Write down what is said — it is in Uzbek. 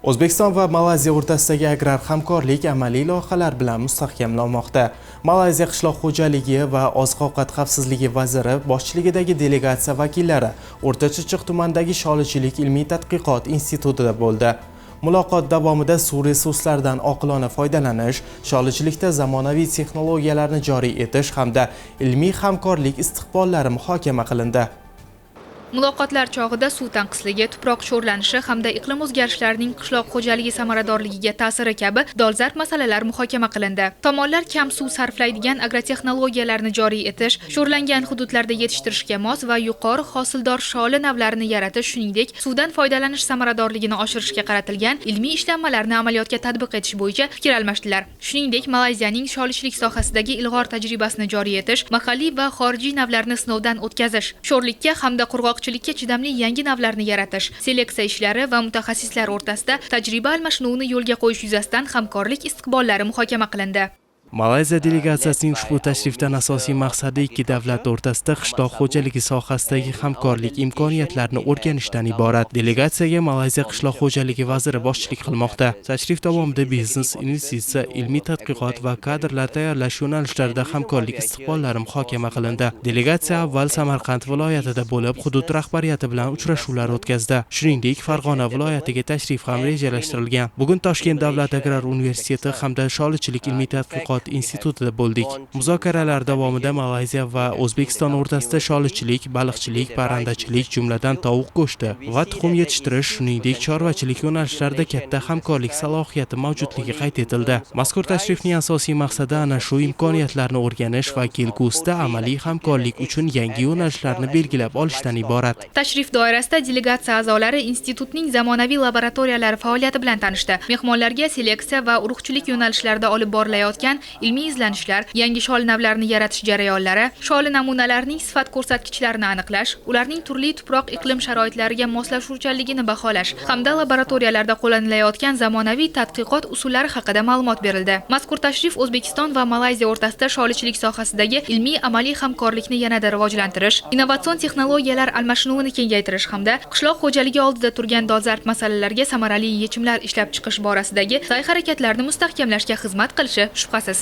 O'zbekiston va Malayziya o'rtasidagi agrar hamkorlik amaliy loyihalar bilan mustahkamlanmoqda. Malayziya qishloq xo'jaligi va oziq-ovqat xavfsizligi vaziri boshchiligidagi delegatsiya vakillari O'rta Chirchiq tumanidagi Sholichilik ilmiy tadqiqot institutida bo'ldi. Muloqot davomida suv resurslaridan oqilona foydalanish, sholichilikda zamonaviy texnologiyalarni joriy etish hamda ilmiy hamkorlik istiqbollari muhokama qilindi. Muloqotlar chog'ida suv tanqisligi, tuproq sho'rlanishi hamda iqlim o'zgarishlarining qishloq xo'jaligi samaradorligiga ta'siri kabi dolzarb masalalar muhokama qilindi. Tomonlar kam suv sarflaydigan agrotexnologiyalarni joriy etish, sho'rlangan hududlarda yetishtirishga mos va yuqori hosildor sholi navlarini yaratish, shuningdek, suvdan foydalanish samaradorligini oshirishga qaratilgan ilmiy ishlanmalarni amaliyotga tatbiq etish bo'yicha fikr almashdilar. Shuningdek, Malayziyaning sholichilik sohasidagi ilg'or tajribasini joriy etish, mahalliy va xorijiy navlarni sinovdan o'tkazish, sho'rlikka hamda qurg'oqchilikka chidamli yangi navlarni yaratish, seleksiya ishlari va mutaxassislar o'rtasida tajriba almashinuvini yo'lga qo'yish yuzasidan hamkorlik istiqbollari muhokama qilindi. Malayziya delegatsiyasining ushbu tashrifdan asosiy maqsadi ikki davlat o'rtasida qishloq xo'jaligi sohasidagi hamkorlik imkoniyatlarini o'rganishdan iborat. Delegatsiyaga Malayziya qishloq xo'jaligi vaziri boshchilik qilmoqda. Tashrif davomida biznes, investitsiya, ilmiy tadqiqot va kadrlar tayyorlash yo'nalishlarida hamkorlik istiqbollari muhokama qilindi. Delegatsiya avval Samarqand viloyatida bo'lib, hudud rahbariyati bilan uchrashuvlar o'tkazdi. Shuningdek, Farg'ona viloyatiga tashrif ham rejalashtirilgan. Bugun Toshkent davlat agrar universiteti hamda Sholichilik ilmiy tadqiqot institutida bo'ldik. Muzokaralar davomida Malayziya va O'zbekiston o'rtasida sholichilik, baliqchilik, parrandachilik, jumladan tovuq go'shti va tuxum yetishtirish, shuningdek, chorvachilik yo'nalishlarida katta hamkorlik salohiyati mavjudligi qayd etildi. Mazkur tashrifning asosiy maqsadi ana shu imkoniyatlarni o'rganish va kelgusida amaliy hamkorlik uchun yangi yo'nalishlarni belgilab olishdan iborat. Tashrif doirasida delegatsiya a'zolari institutning zamonaviy laboratoriyalari faoliyati bilan tanishdi. Mehmonlarga seleksiya va urug'chilik yo'nalishlarida olib borilayotgan ilmiy izlanishlar, yangi sholi navlarini yaratish jarayonlari, sholi namunalarining sifat ko'rsatkinchlarini aniqlash, ularning turli tuproq iqlim sharoitlariga moslashuvchanligini baholash hamda laboratoriyalarda qo'llanilayotgan zamonaviy tadqiqot usullari haqida ma'lumot berildi. Mazkur tashrif O'zbekiston va Malayziya o'rtasida sholichilik sohasidagi ilmiy amaliy hamkorlikni yanada rivojlantirish, innovatsion texnologiyalar almashinuvini kengaytirish hamda qishloq xo'jaligi oldida turgan dolzarb masalalarga samarali yechimlar ishlab chiqish borasidagi sa'y harakatlarni mustahkamlashga xizmat qilishi shubhasiz.